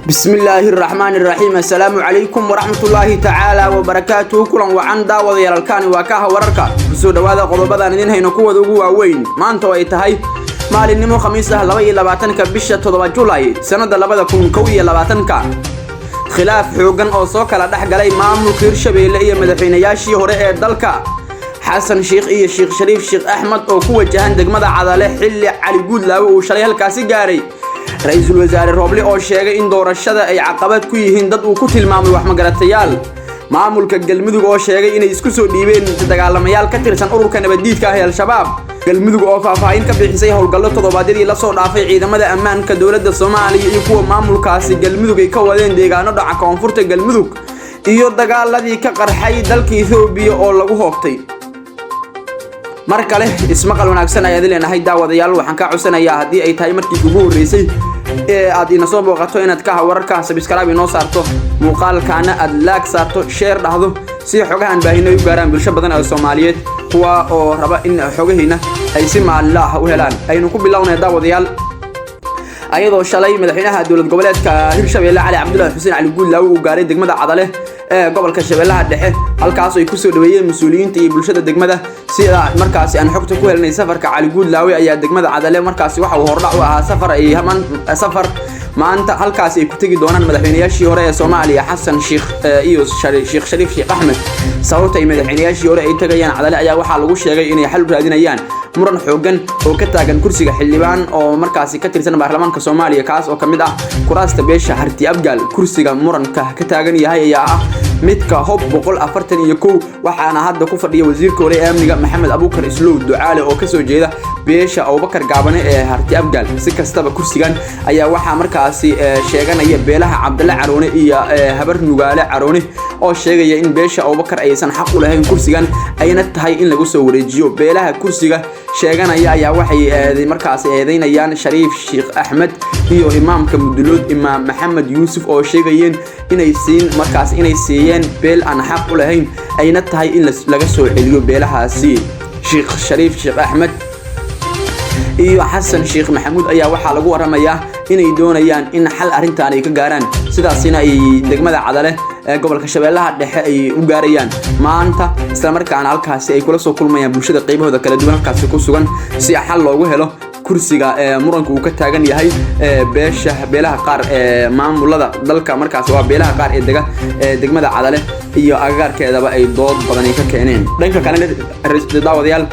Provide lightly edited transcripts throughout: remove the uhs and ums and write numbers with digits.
Bismillaahi raxmaani raxiim. Assalaamu calaykum waraxmatullaahi tacaala wabarakaatuhu. Kulan wacan, daawadayaalkaani waa Kaaha Wararka. Kusoo dhowaada qodobadaan idin hayno kuwada ugu waaweyn maanta oo ay tahay maalinnimo Khamiis ah, 22-ka bisha 7 Julay, sannadda 2021-ka. Khilaaf xooggan oo soo kala dhex galay maamulka Hirshabeelle iyo madaxweynayaashii hore ee dalka Xasan Sheikh iyo Sheekh Shariif Sheekh Axmed oo ku wajahan degmada Cadale, xilli Cali Guudlaawe uu shalay halkaasi gaaray. Ra-iisul Wasaare Rooble oo sheegay in doorashada ay caqabad ku yihiin dad uu ku tilmaamay waxmagaratayaal. Maamulka Galmudug oo sheegay inay isku soo dhiibeen dagaalamayaal ka tirsan ururka nabaddiidka ah ee Al-Shabaab. Galmudug oo faahfaahin ka bixisay howlgallo toddobaadyadii lasoo dhaafay ciidamada ammaanka dowladda Soomaaliya iyo kuwa maamulkaasi Galmudug ay ka wadeen deegaano dhaca koonfurta Galmudug, iyo dagaaladii ka qarxay dalka Ethoobiya oo lagu hoobtay. Mar kale ismaqal wanaagsan ayaad leenahay, daawadayaal. Waxaan kaa codsanayaa, haddii ay tahay markii ugu horreysay ee aad ina soo booqato, inaad Kaha Wararka subscribe inoo saarto, muuqaalkaana aad like saarto, share dhahdo, si xogahan baahino ay u gaaraan bulsho badan oo Soomaaliyeed, kuwa oo raba in xogahiina ay si maalinla ah u helaan. Aynu ku bilownay, daawadayaal, ayadoo shalay madaxweynaha dowlad goboleedka Hirshabeelle Cali Cabdullaahi Xuseen Cali Guudlaawe uu gaaray degmada Cadale ee gobolka Shabeellaha Dhexe, halkaas ay kusoo dhaweeyeen mas-uuliyiinta iyo bulshada degmada. Sida markaasi aan xogta ku helnay, safarka Cali Guudlaawe ayaa degmada Cadale markaasi waxa uu hordhac u ahaa safar ay safar maanta halkaasi ay ku tegi doonaan madaxweynayaashii hore ee Soomaaliya Xasan Sheikh iyo Sheekh Shariif Sheekh Axmed. Sababta ay madaxweynayaashii hore ay tagayaan Cadale ayaa waxaa lagu sheegay inay xal u raadinayaan muran xoogan oo ka taagan kursiga xildhibaan oo markaasi ka tirsan baarlamaanka Soomaaliya, kaas oo ka mid ah kuraasta beesha Harti Abgaal. Kursiga muranka ka taagan yahay ayaa ah midka Hob 141, waxaana hadda ku fadhiya wasiirka hore ee amniga Maxamed Abuukar Islow Ducaale oo kasoo jeeda beesha Abubakar Gaabane ee Harti Abgaal. Si kastaba, kursigan ayaa waxaa markaasi sheeganaya beelaha Cabdale Caroone iyo Habar Nugaale Caroone, oo sheegaya in beesha Abubakar aysan xaq u lahayn kursigan, ayna tahay in lagu soo wareejiyo. Beelaha kursiga sheeganaya ayaa waxay markaasi eedeynayaan Shariif Sheekh Axmed iyo imaamka Mudulood Imaam Maxamed Yuusuf, oo sheegayeen inay siin markaas inay siiyeen beel aan xaq u lahayn, ayna tahay in laga soo celiyo beelahaasi. Sheekh Shariif Sheekh Axmed iyo Xasan Sheekh Maxamuud ayaa waxaa lagu waramayaa inay doonayaan in xal arrintan ay ka gaaraan, sidaasina ay degmada Cadale ee gobolka Shabeellaha Dhexe ay u gaarayaan maanta, islamarkaana halkaasi ay kula soo kulmayaan bulshada qaybahooda kala duwan halkaasi ku sugan, si xal loogu helo kursiga ee muranka uu ka taagan yahay beesha beelaha qaar ee maamulada dalka, markaas waa beelaha qaar ee dega ee degmada Cadale iyo agagaarkeedaba ay dood badan ay ka keeneen. Dhanka kale, daawadayaal,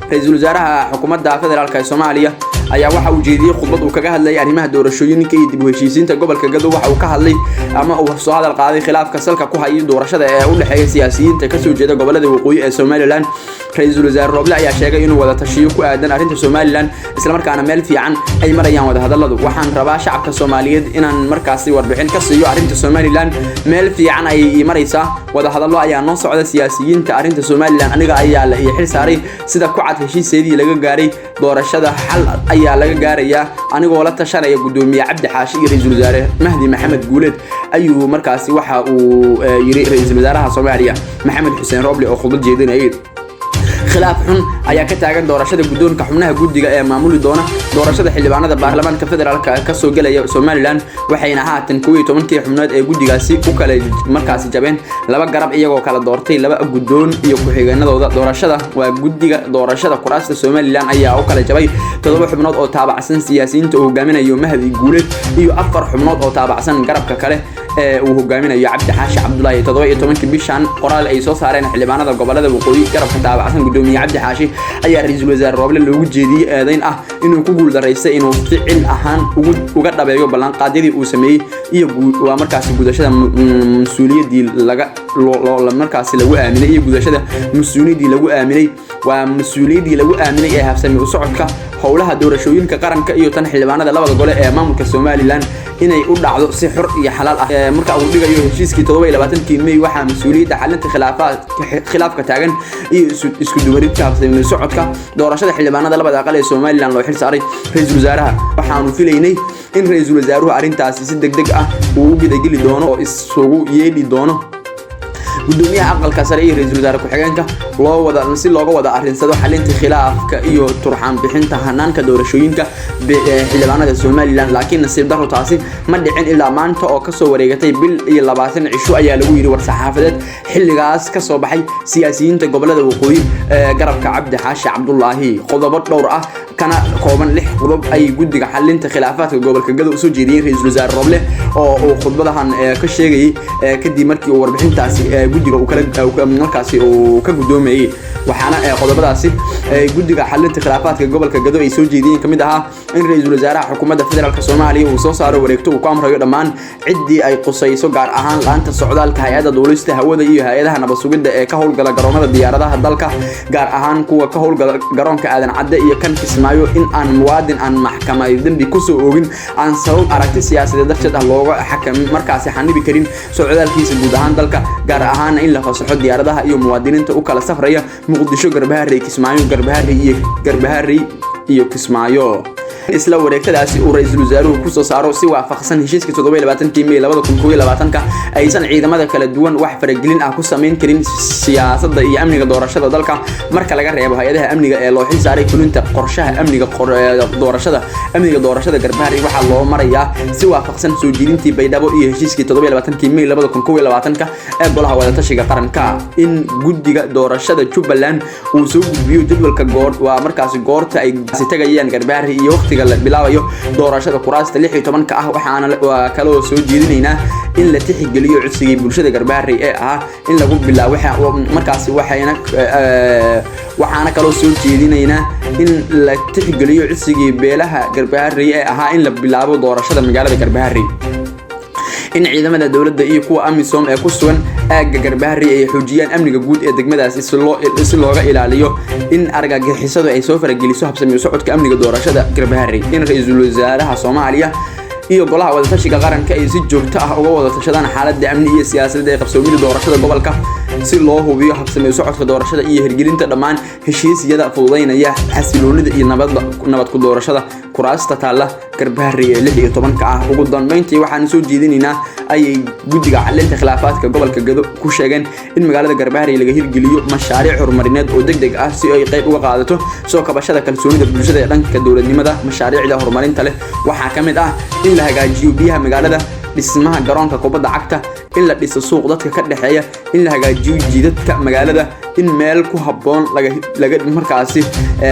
ra-iisul wasaaraha xukuumadda federaalka ee Soomaaliya ayaa waxa uu jeediyey khudbad uu kaga hadlayay arrimaha doorashooyinka iyo dib u heshiisiinta gobolka Gadow. Waxa uu ka hadlay ama uu soo hadal qaaday khilaafka salka ku hayay doorashada ee u dhexeeya siyaasiyiinta kasoo jeeda gobolada waqooyi ee Somaliland. Ra-iisul Wasaare Rooble ayaa sheegay inuu wada tashiyo ku aadan arrinta Somaliland, islamarkaana meel fiican ay marayaan wadahadalladu. "Waxaan rabaa shacabka Soomaaliyeed inaan markaasi warbixin ka siiyo arrinta Somaliland. Meel fiican ayay maraysaa, wadahadallo ayaa noo socda siyaasiyiinta arrinta Somaliland. Aniga ayaa la ii xil saaray. Sida ku cad heshiiseedii laga gaaray doorashada, xal ayaa laga gaarayaa, anigoo la tashanaya Gudoomiye Cabdi Xaashi iyo Ra-iisul Wasaare Mahdi Maxamed Guuleed," ayuu markaasi waxa uu yiri Ra-iisul Wasaaraha Soomaaliya Maxamed Xuseen Roble oo khudbad jeedinayay. Khilaaf xun ayaa ka taagan doorashada guddoonka xubnaha guddiga ee maamuli doona doorashada xildhibaanada baarlamaanka federaalka kasoo gelaya Somaliland, waxayna haatan 11-kii xubnood ee guddigaasi u kala markaasi jabeen laba garab, iyagoo kala doortay laba guddoon iyo ku-xigeenadooda. Doorashada waa guddiga doorashada kuraasta Somaliland ayaa u kala jabay toddoba xubnood oo taabacsan siyaasiyiinta uu hogaaminayo Mahdi Guuleed iyo afar xubnood oo taabacsan garabka kale ee uu hogaaminayo Cabdi Xaashi Cabdulaahi. 17-kii bishan, qoraal ay soo saareen xildhibaanada gobolada waqooyi garabka taabacsan Gudoomiye Cabdi Xaashi, ayaa Ra-iisul Wasaare Rooble loogu jeediyey eedeyn ah inuu ku guuldaraystay inuu ficil ahaan uga dhabeeyo ballanqaadyadii uu sameeyey iyo waa markaasi gudashada mas-uuliyaddii laga markaasi lagu aaminay iyo gudashada mas-uuliyaddii lagu aaminay, waa mas-uuliyaddii lagu aaminay ee habsami u socodka howlaha doorashooyinka qaranka iyo tan xildhibaanada labada gole ee maamulka Somaliland inay u dhacdo si xor iyo xalaal ah. Marka uu dhigayo heshiiskii 27-kii May, waxaa mas-uuliyadda xalinta khilaafaad khilaafka taagan iyo isku dubaridka habsami socodka doorashada xildhibaanada labada aqal ee Somaliland loo xil saaray ra-iisul wasaaraha. Waxaanu filaynay in ra-iisul wasaaruhu arrintaasi si degdeg ah uu u gudageli doono oo isugu yeedhi doono Gudoomiyaha Aqalka Sare iyo Ra-iisul Wasaare ku-xigeenka loo wada si looga wada arrinsado xalinta khilaafka iyo turxaan bixinta hanaanka doorashooyinka xildhibaanada Somaliland. Laakiin nasiib darro, taasi ma dhicin ilaa maanta oo kasoo wareegatay bil iyo 20 cisho, ayaa lagu yidhi war-saxaafadeed xilligaas kasoo baxay siyaasiyiinta gobolada waqooyi ee garabka Cabdi Xaashi Cabdulaahi. Qodobo dhowr ah kana kooban lix qodob ay guddiga xalinta khilaafaadka gobolka Gado usoo jeediyeen Ra-iisul Wasaare Roble oo uu khudbadahan ka sheegayay kadib markii uu warbixintaasi guddiga uu kala markaasi uu ka guddoomayay. Waxaana qodobadaasi guddiga xalinta khilaafaadka gobolka Gado ay soo jeediyeen kamid ahaa in Ra-iisul Wasaaraha Xukuumadda Federaalka Soomaaliya uu soo saaro wareegto uu ku amrayo dhammaan ciddii ay qusayso, gaar ahaan laanta socdaalka, hay-adda duulista hawada iyo hay-adaha nabad sugidda ee ka howlgala garoomada diyaaradaha dalka, gaar ahaan kuwa ka howlgala garoonka Aadan Cadde iyo kan Kismaayo, in aan muwaadin aan maxkamad dembi kusoo oogin aan sabab aragti siyaasadeed darteed ah looga xakam markaasi xanibi karin socdaalkiisa guud ahaan dalka, gaar ahaan in la fasaxo diyaaradaha iyo muwaadiniinta u kala safraya Muqdisho, Garbaharey, Kismaayo, Garbaharey iyo Garbaharey iyo Kismaayo. Isla wareegtadaasi uu Ra-iisul Wasaaruhu kusoo saaro, si waafaqsan heshiiska 27-kii May 2021-ka, aysan ciidamada kala duwan wax faragelin ah ku samayn karin siyaasadda iyo amniga doorashada dalka, marka laga reebo hay-adaha amniga ee loo xil saaray fulinta qorshaha amniga doorashada. Amniga doorashada Garbaharey waxaa loo marayaa si waafaqsan soo jeedintii Baydhabo iyo heshiiskii 27-kii May 2021-ka ee Golaha Wadatashiga Qaranka. In guddiga doorashada Jubbaland uu soo gudbiyo jadwalka goor waa markaasi goorta ay tagayaan Garbaharey iyo waqtiga la bilaabayo doorashada kuraasta 16-ka ah. Waxaana waa kaloo soo jeedinaynaa in la tixgeliyo codsigii bulshada Garbaharey ee ahaa in lagu bilaabo markaasi. Waxayna waxaana kaloo soo jeedinaynaa in la tixgeliyo codsigii beelaha Garbaharey ee ahaa in la bilaabo doorashada magaalada Garbaharey. In ciidamada dowladda iyo kuwa AMISOM ee ku sugan aagga Garbaharey ay xoojiyaan amniga guud ee degmadaasi si looga ilaaliyo in argagixisadu ay soo farageliso habsami u socodka amniga doorashada Garbaharey. In Ra-iisul Wasaaraha Soomaaliya iyo Golaha Wadatashiga Qaranka ay si joogto ah uga wada tashadaan xaaladda amni iyo siyaasadeed ee qabsoomida doorashada gobolka, si loo hubiyo habsami u socodka doorashada iyo hirgelinta dhammaan heshiisyada fududeynaya xasiloonida iyo nabad ku doorashada kuraasta taalla Garbaharey ee 16-ka ah. Ugu dambeyntii, waxaan soo jeedinaynaa, ayay guddiga xalinta khilaafaadka gobolka Gado ku sheegeen, in magaalada Garbaharey laga hirgeliyo mashaariic horumarineed oo degdeg ah si ay qayb uga qaadato soo kabashada kalsoonida bulshada ee dhanka dowladnimada. Mashaariicda horumarinta leh waxaa ka mid ah in la hagaajiyo biyaha magaalada, dhismaha garoonka kubadda cagta, in la dhiso suuq dadka ka dhexeeya, in la hagaajiyo jidadka magaalada, in meel ku habboon laga markaasi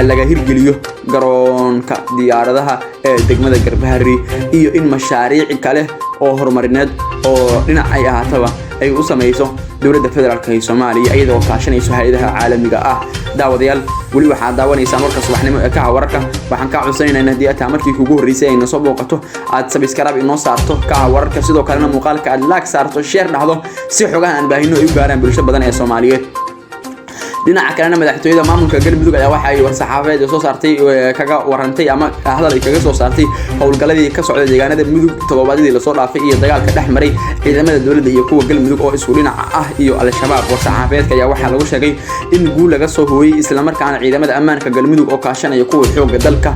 laga hirgeliyo garoonka diyaaradaha ee degmada Garbaharey, iyo in mashaariic kale oo horumarineed oo dhinac ay ahaataba ay u samayso dowladda federaalka ee Soomaaliya iyadoo kaashanayso hay-adaha caalamiga ah. Daawadayaal, weli waxaad daawanaysaan warka subaxnimo ee Kaha Wararka. Waxaan kaa codsanaynaa in haddii aad tahay markii kugu horreysay ayna soo booqato, aad subscribe inoo saarto Kaha Wararka, sidoo kalena muuqaalka aad like saarto, share dhahdo, si xogaha aan baahino ay u gaaraan bulsho badan ee Soomaaliyeed. Dhinaca kalena, madaxtooyada maamulka Galmudug ayaa waxa ay war-saxaafadeed soo saartay kaga warantay ama hadal ay kaga soo saartay howlgalladii ka socday deegaanada Mudug toddobaadyadii lasoo dhaafay iyo dagaalka dhex maray ciidamada dowladda iyo kuwa Galmudug oo isku dhinaca ah iyo Al-Shabaab. War-saxaafadeedka ayaa waxaa lagu sheegay in guul laga soo hooyey, islamarkaana ciidamada ammaanka Galmudug oo kaashanaya kuwa xoogga dalka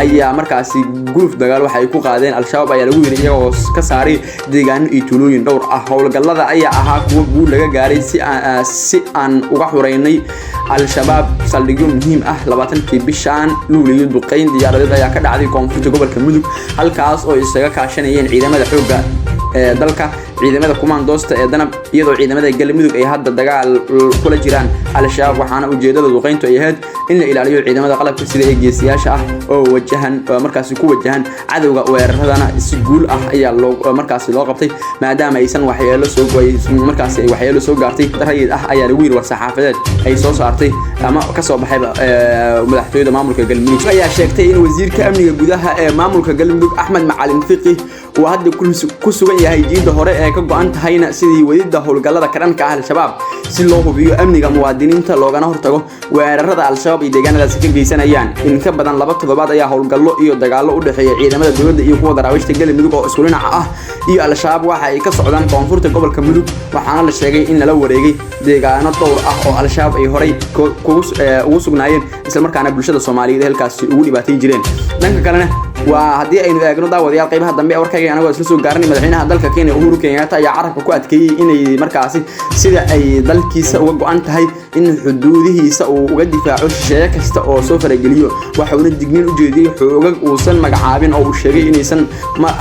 ayaa markaasi guluf dagaal waxa ay ku qaadeen Al-Shabaab, ayaa lagu yidhi, iyagoo ka saaray deegaano iyo tuulooyin dhowr ah. Howlgallada ayaa ahaa kuwo guul laga gaaray si aan uga xureynay Al-Shabaab saldhigyo muhiim ah. 20-kii bishaan Luuliyo, duqeyn diyaaradeed ayaa ka dhacday koonfurta gobolka Mudug, halkaas oo isaga kaashanayeen ciidamada xoogga ee dalka, ciidamada kumaandoosta ee Danab, iyadoo ciidamada Galmudug ay hadda dagaal kula jiraan Al-Shabaab. Waxaana ujeedada duqeyntu ay ahayd in la ilaaliyo ciidamada qalabka sida ee geesiyaasha ah oo wajahan markaasi ku wajahan cadowga. Weeraradana si guul ah ayaa loo markaasi loo qabtay, maadaama aysan waxyeelo soo markaasi ay waxyeelo soo gaartay rayid ah, ayaa lagu yiri war-saxaafadeed ay soo saartay ama kasoo baxayba madaxtooyada maamulka Galmudug. Ayaa sheegtay in wasiirka amniga gudaha ee maamulka Galmudug, Axmed Macalin Fiqi, uu hadda ku sugan yahay jiidda hore ee ka go-an tahayna sidii wadida howlgallada ka dhanka ah Al-Shabaab, si loo hubiyo amniga muwaadiniinta loogana hortago weerarada Al-Shabaab ay deegaanadaasi ka geysanayaan. In ka badan 2 toddobaad ayaa howlgallo iyo dagaallo u dhexeeya ciidamada dowladda iyo kuwa daraawiishta Galmudug oo isku dhinaca ah iyo Al-Shabaab waxa ay ka socdaan koonfurta gobolka Mudug. Waxaana la sheegay in lala wareegay deegaano dhowr ah oo Al-Shabaab ay horay ugu sugnaayeen, islamarkaana bulshada Soomaaliyeed halkaasi ugu dhibaatayn jireen. Dhanka kalena, Waa haddii aynu eegno, daawadayaal, qaybaha dambe ee warkayga anagoo isla soo gaaranay, madaxweynaha dalka Kenya Uhuru Kenyatta ayaa carabka ku adkeeyey inay markaasi sida ay dalkiisa uga go-an tahay in xuduudihiisa uu uga difaaco shisheeye kasta oo soo farageliyo. Waxa uuna digniin u jeediyey xoogag uusan magacaabin oo uu sheegay inaysan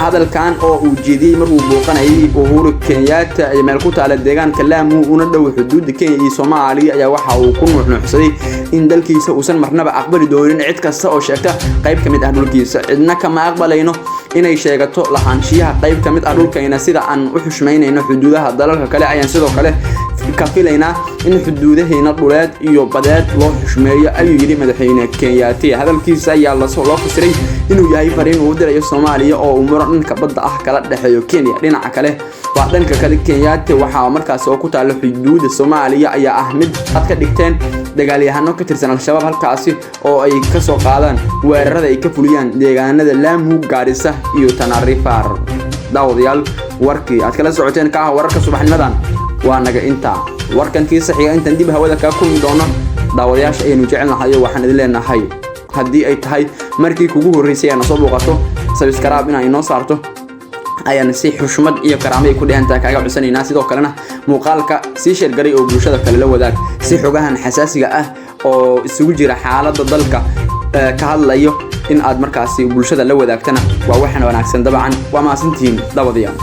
hadalkan oo uu jeediyey markuu booqanayay Uhuru Kenyatta ee meel ku taala deegaanka Laamu una dhow xuduudda Kenya iyo Soomaaliya ayaa waxa uu ku nuuxnuuxsaday in dalkiisa uusan marnaba aqbali doonin cid kasta oo sheegta qayb ka mid ah dhulkiisa. Cidna kama aqbalayno inay sheegato lahaanshiyaha qayb ka mid ah dhulkayna. Sida aan u xushmaynayno xuduudaha dalalka kale ayaan sidoo kale ka filaynaa in xuduudaheena dhuleed iyo badeed loo xushmeeyo, ayuu yidhi madaxweyne Kenyaati. Hadalkiisa ayaa loo fasiray inuu yahay fariin uu u dirayo Soomaaliya oo uu muran dhanka badda ah kala dhexeeyo Kenya. Dhinaca kale, waa dhanka kale, Kenyaati waxaa markaasi oo ku taalla xuduudda Soomaaliya ayaa ah mid aad ka dhigteen dagaalyahano ka tirsan Al-Shabaab, halkaasi oo ay kasoo qaadaan weerarada ay ka fuliyaan deegaanada Laamu, Gaarisa iyo Tana River. Daawadayaal, warkii aad kala socoteen ka ah wararka subaxnimadan waa naga intaa. Warkankii saxiga intaan dib hawada kaga kulmi doono, daawadayaasha ayaynu jecelnahay, waxaan idin leenahay, haddii ay tahay markii kugu horreysay aana soo booqato, subscribe inaa inoo saarto ayaan si xushmad iyo karaamo ay ku dhehantahay kaaga codsanaynaa. Sidoo kalena muuqaalka sii share garay oo bulshada kale la wadaag, si xogahan xasaasiga ah oo isugu jira xaaladda dalka ka hadlayo in aad markaasi bulshada la wadaagtana waa waxaan wanaagsan. Dabcan waa mahadsantihiin, daawadayaal.